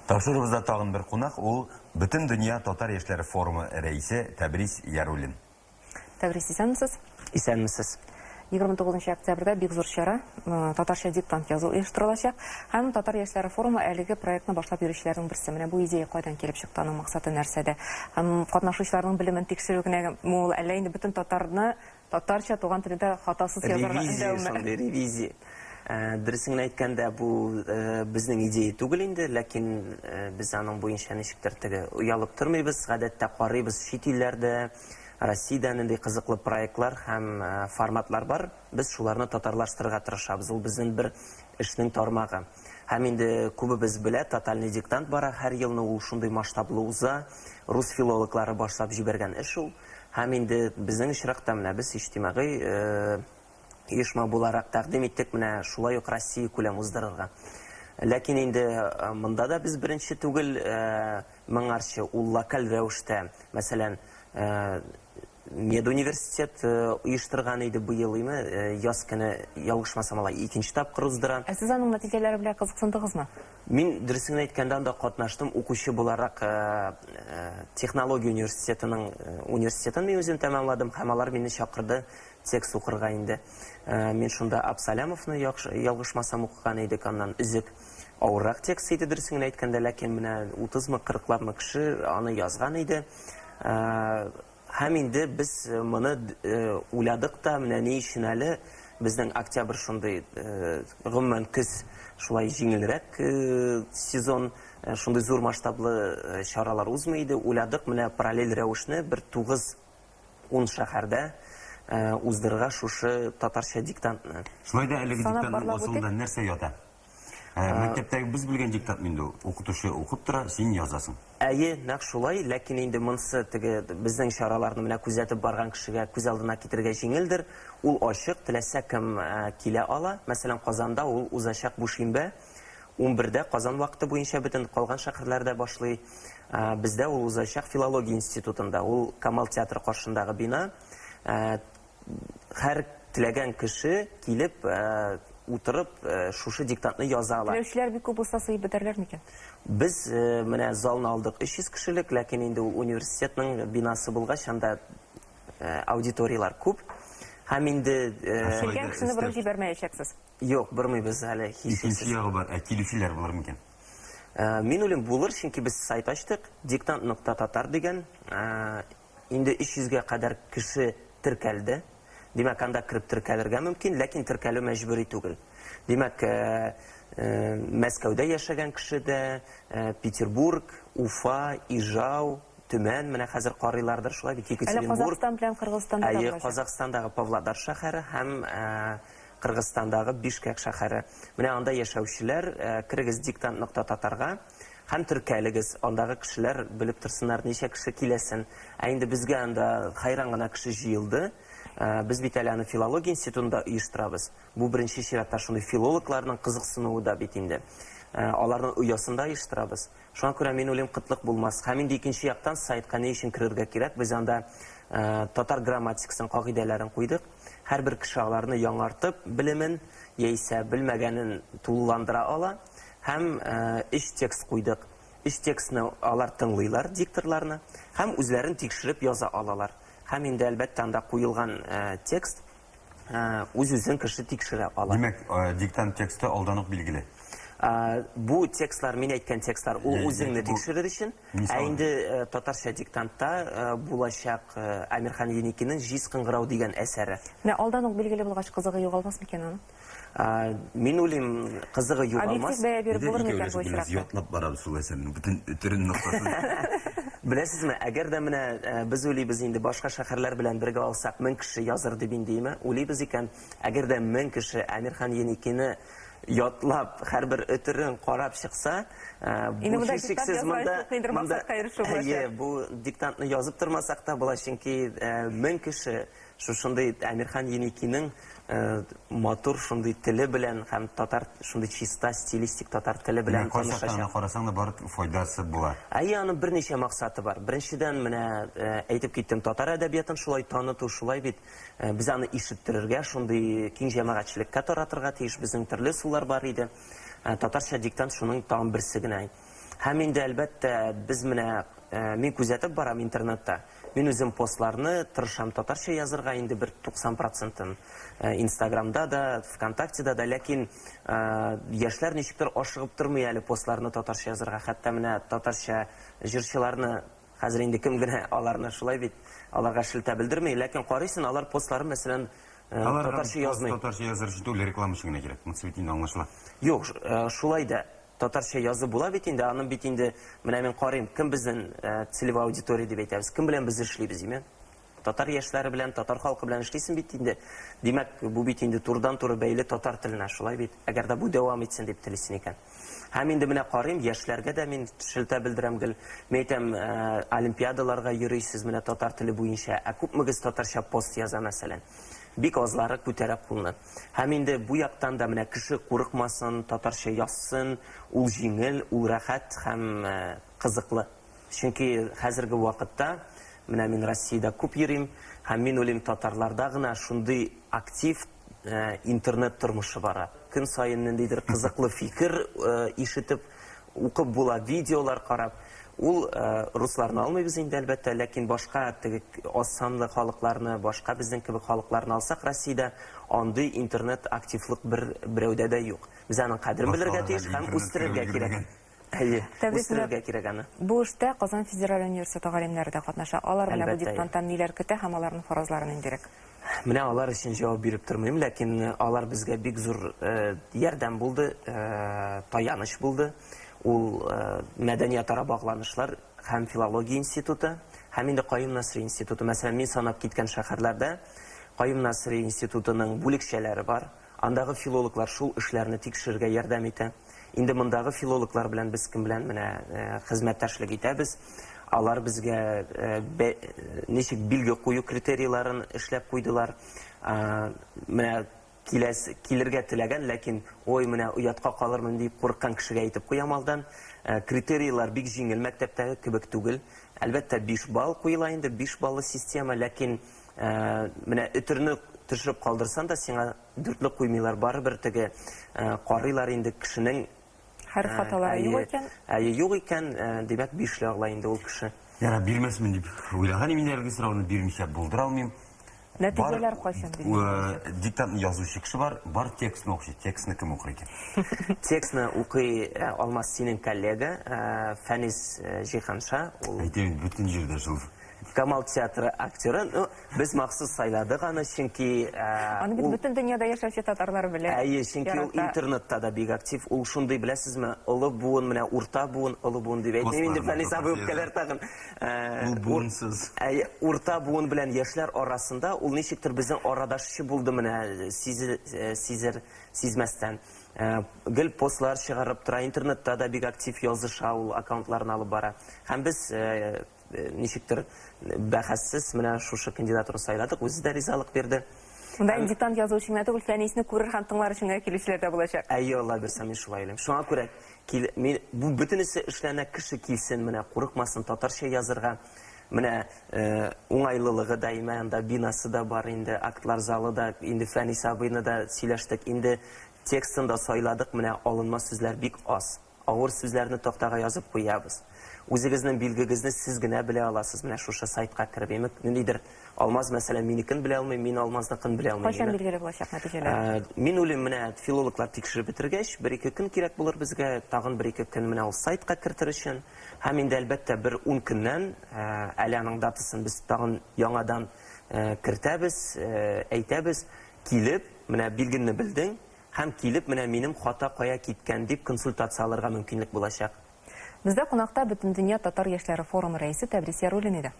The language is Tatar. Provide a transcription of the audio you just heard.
Тапшыруыбызда тагын бер кунак, ул Бөтендөнья татар яшьләре форумы рәисе Тәбрис Яруллин. Тәбрис, исәнмесез? Исәнмесез. 29 октябрьдә бик зур чара, татарча диктант язу оештырылачак. Һәм Татар яшьләре форумы әлеге проектны башлап йөрүчеләрнең берсе. Менә бу идея кайдан килеп чыкты, аның максаты нәрсәдә? Һәм катнашучыларның белемен тикшерү генәме ул, әллә инде бөтен татарны Татарча туган телендә хатасыз язарга Ревизия өндәүме? шундый, ревизия. Дөресен генә әйткәндә, бу безнең идея түгел инде, ләкин без аның буенча ничектер теге оялып тормыйбыз. Гадәттә карыйбыз чит илләрдә, Россиядә нинди кызыклы проектлар һәм форматлар бар, без шуларны татарлаштырырга тырышабыз. Ул безнең бер эшнең тармагы. Һәм инде күбебез белә, тотальный диктант бара һәр елны, ул шундый масштаблы уза. Рус филологлары башлап җибәргән эш ул. Һәм инде безнең очракта менә без иҗтимагый оешма буларак тәкъдим иттек менә шулай ук Россия күләм уздырырга. Ләкин инде монда да без беренче түгел, моңарчы ул локаль рәвештә, мәсәлән, медуниверситет оештырган иде быел, име, яз көне, ялгышмасам, алай икенче тапкыр уздыра. Ә сез аның нәтиҗәләре белән кызыксындыгызмы? Мин, дөресен генә әйткәндә, анда катнаштым, укучы буларак технология университетының университетын мин үзем тәмамладым һәм алар мине чакырды текст укырга инде. Мин шунда Абсалямовны ялгышмасам укыган идек, аннан өзек. Авыррак текст иде, дөресен генә әйткәндә, ләкин менә утызмы, кырыклапмы кеше аны язган иде. Һәм инде без моны уйладык та, менә ни өчен әле безнең октябрь шундый, гомумән, көз шулай җиңелрәк сезон, шундый зур масштаблы чаралар узмый иде. Уйладык, менә параллель рәвешне бер 9-10 шәһәрдә уздырырга шушы татарча диктантны. Шулай да әлеге Санап диктантның барлап асылында үтик. нәрсә ята? Мәктәптәге без белгән диктант инде ул. Укытучы укып тора, син язасың. Әйе, нәкъ шулай, ләкин инде монысы теге безнең чараларны менә күзәтеп барган кешегә күз алдына китерергә җиңелдер. Ул ачык, теләсә кем килә ала. Мәсәлән, Казанда ул узачак бу шимбә, унбердә Казан вакыты буенча бөтен калган шәһәрләрдә башлый. Бездә ул узачак филология институтында, ул Камал театры каршындагы бина. Һәр теләгән кеше килеп, утырып, шушы диктантны яза ала. Теләүчеләр бик күп булса, сыеп бетәрләр микән? Без менә залны алдык 300 кешелек, ләкин инде ул университетның бинасы булгач, анда аудиторияләр күп. Һәм инде Килгән кешене борып җибәрмәячәксез. Юк, бормыйбыз әле, һичшиксез. Икенче ягы бар, ә килүчеләр булыр микән? Мин уйлыйм, булыр, чөнки без сайт ачтык, диктант нокта татар дигән. Инде 300 гә кадәр кеше теркәлде. Димәк, анда кереп теркәлергә мөмкин, ләкин теркәлү мәҗбүри түгел. Димәк, Мәскәүдә яшәгән кеше дә, Петербург, Уфа, Ижау, Төмән, менә хәзер карыйлардыр, шулай бит, Әле Екатеринбург. Казахстан белән Кыргызстанда да Әйе, булачак. Казахстандагы Павлодар шәһәре һәм Кыргызстандагы Бишкәк шәһәре. Менә анда яшәүчеләр, керегез диктант нокта татарга. Һәм теркәлегез, андагы кешеләр белеп торсыннар, ничә кеше киләсен. Ә инде безгә анда хәйран гына кеше җыелды. Без бит әле аны филология институтында оештырабыз. Бу беренче чиратта шундый филологларның кызыксынуы да бит инде. Аларның оясында оештырабыз. Шуңа күрә мин уйлыйм, кытлык булмас. Һәм инде икенче яктан сайтка ни өчен керергә кирәк? Без анда татар грамматикасының кагыйдәләрен куйдык. Һәрбер кеше аларны яңартып, белемен яисә белмәгәнен тулыландыра ала. Һәм өч текст куйдык. Өч текстны алар тыңлыйлар, дикторларны, һәм үзләрен тикшереп яза алалар. Һәм инде, әлбәттә, анда куелган текст үз-үзен кеше тикшерә ала. Димәк, диктант тексты алдан ук билгеле. Бу текстлар, мин әйткән текстлар, ул үзеңне тикшерер өчен. Ә инде татарча диктантта булачак Әмирхан Еникинең Җиз кыңгырау дигән әсәре. Менә алдан ук билгеле булгач, кызыгы югалмас микән аның? Мин уйлыйм, кызыгы югалмас. Объектив бәя биреп булыр микән бу очракта? Ятлап барабыз шул әсәрнең бөтен төрен, ноктасын. Беләсезме, әгәр дә менә без уйлыйбыз инде башка шәһәрләр белән бергә алсак, 1000 кеше языр дип инде, име? Уйлыйбыз икән, әгәр дә 1000 кеше Әмирхан Еникине ятлап, һәрбер өтерен карап чыкса, бу һичшиксез монда, монда, әйе, бу диктантны язып тормасак та була, чөнки 1000 кеше Шушындый Әмирхан Еникинең матур шундый теле белән һәм татар шундый чиста стилистик татар теле белән Димәк, кайчакта танышачак. аны карасаң да бары файдасы була. Әйе, аның берничә максаты бар. Беренчедән, менә әйтеп киттем, татар әдәбиятын шулай таныту, шулай бит без аны ишеттерергә, шундый киң җәмәгатьчелеккә таратырга тиеш. Безнең төрле ысуллар бар иде. Татарча диктант шуның тагын берсе генә. Һәм инде, әлбәттә, без менә, мин күзәтеп барам интернетта. Мин үзем постларны тырышам татарча язырга, инде бер 90 процентын Инстаграмда да, ВКонтактеда да, ләкин яшьләр ничектер ашыгып тормый әле постларны татарча язырга. Хәтта менә татарча җырчыларны хәзер инде кем генә аларны шулай бит, аларга шелтә белдерми, ләкин карыйсың, алар постларын, мәсәлән, татарча язмый. Татарча языр өчен түгел, реклама өчен генә кирәк. Монысы бит инде аңлашыла. Юк, шулай да татарча язып була бит инде, аның бит инде, менә мин карыйм, кем безнең целевая аудитория дип әйтәбез, кем белән без эшлибез, димә? Татар яшьләре белән, татар халкы белән эшлисең бит инде. Димәк, бу бит инде турыдан-туры бәйле татар теленә, шулай бит? Әгәр дә бу дәвам итсен дип телисең икән. Һәм инде менә карыйм, яшьләргә дә мин шелтә белдерәм гел. Мин әйтәм, олимпиадаларга йөрисез менә татар теле буенча, ә күпмегез татарча пост яза, мәсәлән? Бик азлары күтәрә кулны. Һәм инде бу яктан да менә кеше курыкмасын, татарча язсын, ул җиңел, ул рәхәт һәм кызыклы. Чөнки хәзерге вакытта, менә мин Россиядә күп йөрим, һәм мин уйлыйм, татарларда гына шундый актив интернет тормышы бара. Көн саен ниндидер кызыклы фикер ишетеп, укып була, видеолар карап. Ул русларны алмыйбыз инде, әлбәттә, ләкин башка теге аз санлы халыкларны, башка безнең кебек халыкларны алсак Россиядә, андый интернет активлык бер берәүдә дә юк. Без аның кадерен белергә тиеш һәм үстерергә кирәк. Әйе, үстерергә кирәк аны. Бу эштә Казан федераль университеты галимнәре дә катнаша. Алар менә бу диктанттан ниләр көтә һәм аларның фаразлары ниндирәк? Менә алар өчен җавап биреп тормыйм, ләкин алар безгә бик зур ярдәм булды, таяныч булды. Ул мәдәниятара багланышлар һәм филология институты, һәм инде Каюм Насыйри институты. Мәсәлән, мин санап киткән шәһәрләрдә Каюм Насыйри институтының бүлекчәләре бар. Андагы филологлар шул эшләрне тикшерергә ярдәм итә. Инде мондагы филологлар белән без кем белән менә хезмәттәшлек итәбез. Алар безгә ничек билге кую критерийларын эшләп куйдылар. Менә киләс, килергә теләгән, ләкин ой, менә оятка калырмын дип курыккан кешегә әйтеп куям алдан. Критерийлар бик җиңел, мәктәптәге кебек түгел. Әлбәттә, 5 балл куела инде, 5 баллы система, ләкин менә өтерне төшереп калдырсаң да, сиңа дүртле куймыйлар, барыбер теге карыйлар инде кешенең хәреф хаталары юк икән. Әйе, юк икән, димәк, бишле ала инде ул кеше. Ярар, бирмәсмен дип уйлаган идем инде әлеге сорауны, бирмичә булдыра алмыйм. Нәтиҗәләр кайчан билгеле булачак? Диктантны язучы кеше бар, бар текстны укучы. Текстны кем укыр икән? Текстны укый Алмаз, синең коллега, Фәнис Җиһанша. Ул Әйтәм бит, бөтен җирдә шул. Камал театры актеры. Ну, без махсус сайладык аны, чөнки Аны бит бөтен дөньяда яшәүче татарлар белә. Әйе, чөнки ул интернетта да бик актив. Ул шундый, беләсезме, олы буын, менә урта буын, олы буын дип әйтмим инде, Фәнис абый үпкәләр тагын. Ул буынсыз. Әйе, урта буын белән яшьләр арасында ул ничектер безнең арадашчы булды менә, сизер, сизмәстән. Гел постлар чыгарып тора, интернетта да бик актив языша, ул аккаунтларын алып бара. Һәм без ничектер бәхәссез менә шушы кандидатураны сайладык, үзе дә ризалык бирде. Монда инде диктант язу өчен генә түгел, Фәнисне күрер һәм тыңлар өчен генә килүчеләр дә булачак. Әйе, Алла бирсә, мин шулай уйлыйм. Шуңа күрә кил, мин, бу бөтенесе эшләнә, кеше килсен, менә курыкмасын татарча язырга. Менә уңайлылыгы да имә, анда бинасы да бар инде, актлар залы да, инде Фәнис абыйны да сөйләштек, инде текстын да сайладык, менә алынма сүзләр бик аз. Авыр сүзләрне тактага язып куябыз. Үзегезнең билгегезне сез генә белә аласыз, менә шушы сайтка кереп. Имек, ниндидер Алмаз, мәсәлән, минекен белә алмый, мин Алмазныкын белә алмыйм. Кайчан билгеле булачак нәтиҗәләр? Мин уйлыйм, менә филологлар тикшереп бетергәч, бер-ике көн кирәк булыр безгә, тагын бер-ике көн менә ул сайтка кертер өчен. Һәм инде, әлбәттә, бер ун көннән, әле аның датасын без тагын яңадан кертәбез, әйтәбез, килеп, менә билгеңне белдең, Һәм килеп, менә минем хата кая киткән дип консультация алырга мөмкинлек булачак. Бездә кунакта Бөтендөнья татар яшьләре форумы рәисе Тәбрис Яруллин иде.